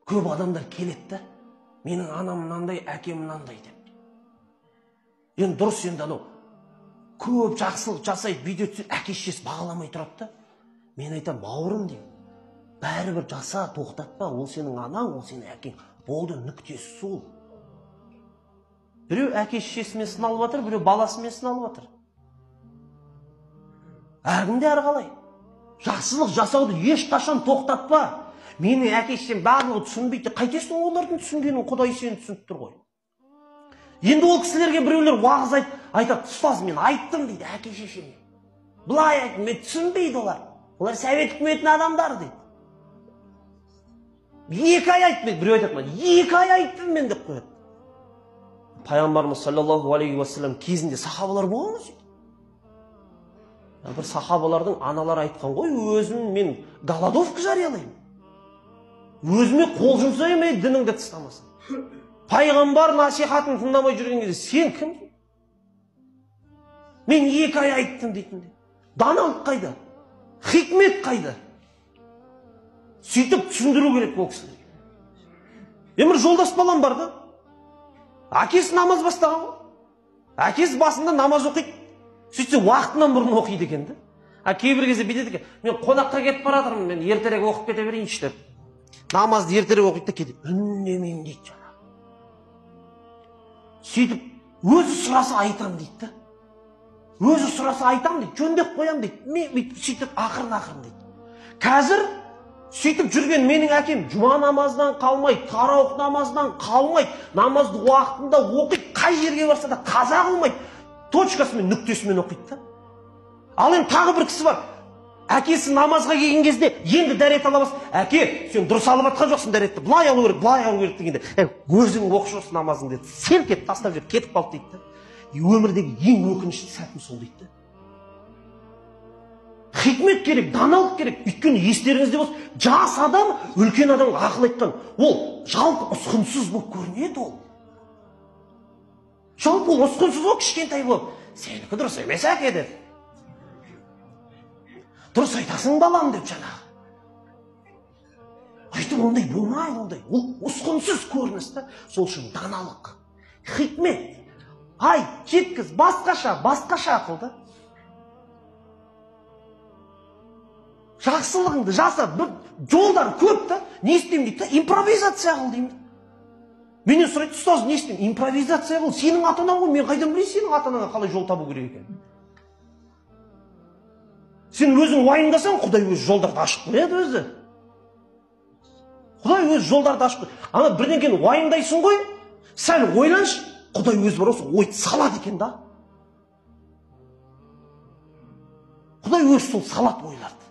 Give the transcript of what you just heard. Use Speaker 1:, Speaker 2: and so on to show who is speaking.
Speaker 1: Көп адамдар келеді да, менің анам мынандай, әкем мынандай деп. Енді дұрыс, енді анау көп жақсылық жасайды, бүйтеді, әке шешесі бағаламай тұрады да. Мен айтамын, бауырым деймін, бәрібір жаса, тоқтатпа, ол сенің анаң, ол сенің әкең. Болды, нүктесі сол. Біреу әке шешесімен сыналып жатыр, біреу баласымен сыналып жатыр. Әркімде әрқалай. Жақсылық жасауды ешқашан тоқтатпа. Менің әке шешем барлығы түсінбейді. Қайтесің олардың түсінгенін, Құдай сені түсініп тұр ғой. Енді ол кісілерге біреулер уағыз айтады, ұстаз мен айттым дейді әке шешеме. Былай айттым, мен түсінбейді олар. Олар совет үкіметінің адамдары дейді. 2 ай айттым, біреу айтады маған, 2 ай айттым мен деп қояды. Пайғамбарымыз саллаллаху алейхи уассалам кезінде сахабалар болған ғой. Бір сахабалардың аналары айтқан ғой, өзім мен голодовка жариялаймын. Өзіме қол жұмсаймын, дініңді тастамасын. Пайғамбар насихатын тыңдамай жүрген кезде сен кім? Мен 2 ай айттым дейтінде. Даналық қайда? Хикмет қайда? Сөйтіп түсіндіру керек ол кісілерге. Мен бір жолдас балам бар да. Әкесі намаз бастаған ғой. Әкесі басында намаз оқиды. Сөйтсе уақытынан бұрын оқиды екен да. А кейбір кезде бүйтеді екен, мен қонаққа кетіп бара жатырмын, мен ертерек оқып кете берейінші деп. Намазды ертерек оқиды да кетеді. Үндемеймін дейді жаңағы. Сөйтіп өзі сұраса айтам дейді да. Өзі сұраса айтам дейді, жөндеп қоям дейді. Мен бүйтіп сөйтіп ақырын-ақырын дейді. Қазір сөйтіп жүрген менің әкем жұма намазынан қалмайды, тараух намазынан қалмайды, намазды уақытында оқиды, қай жерге барса да қаза қылмайды, точкасымен, нүктесімен оқиды да. Ал енді тағы бір кісі бар, әкесі намазға келген кезде енді дәрет ала бастады. Әке, сен дұрыс алып жатқан жоқсың дәретті, былай алу керек, былай алу керек дегенде, өзің оқып жүрсің намазыңды деді, селк етіп тастап жіберіп кетіп қалды дейді да. Өмірдегі ең өкінішті сәтім сол дейді да. Хикмет керек, даналық керек. Өйткені естеріңізде болсын, жас адам үлкен адамға ақыл айтқан, ол жалпы ұсқынсыз болып көрінеді ол. Жалпы ол ұсқынсыз ол кішкентай болып, сенікі дұрыс емес әке деп. Дұрыс айтасың балам деп жаңағы. Айтып ондай болмайды ондай. Ол ұсқынсыз көрініс та. Сол үшін даналық, хикмет, айт, жеткіз, басқаша, басқаша ақыл да. Жақсылығыңды жаса, бір жолдар көп та, не істеймін дейді та, импровизация қыл деймін. Менен сұрайды, ұстаз, не істеймін? Импровизация қыл, сенің ата-анаң ғой, мен қайдан білейін сенің ата-анаңа қалай жол табу керек екенін. Сен өзің уайымдасаң, Құдай өзі жолдарды ашып қояды өзі. Құдай өзі жолдарды ашып қояды. Ана бірдеңені уайымдайсың ғой, сәл ойланшы, Құдай өзі бар осы ойды салады екен да. Құдай өзі сол салады ойларды.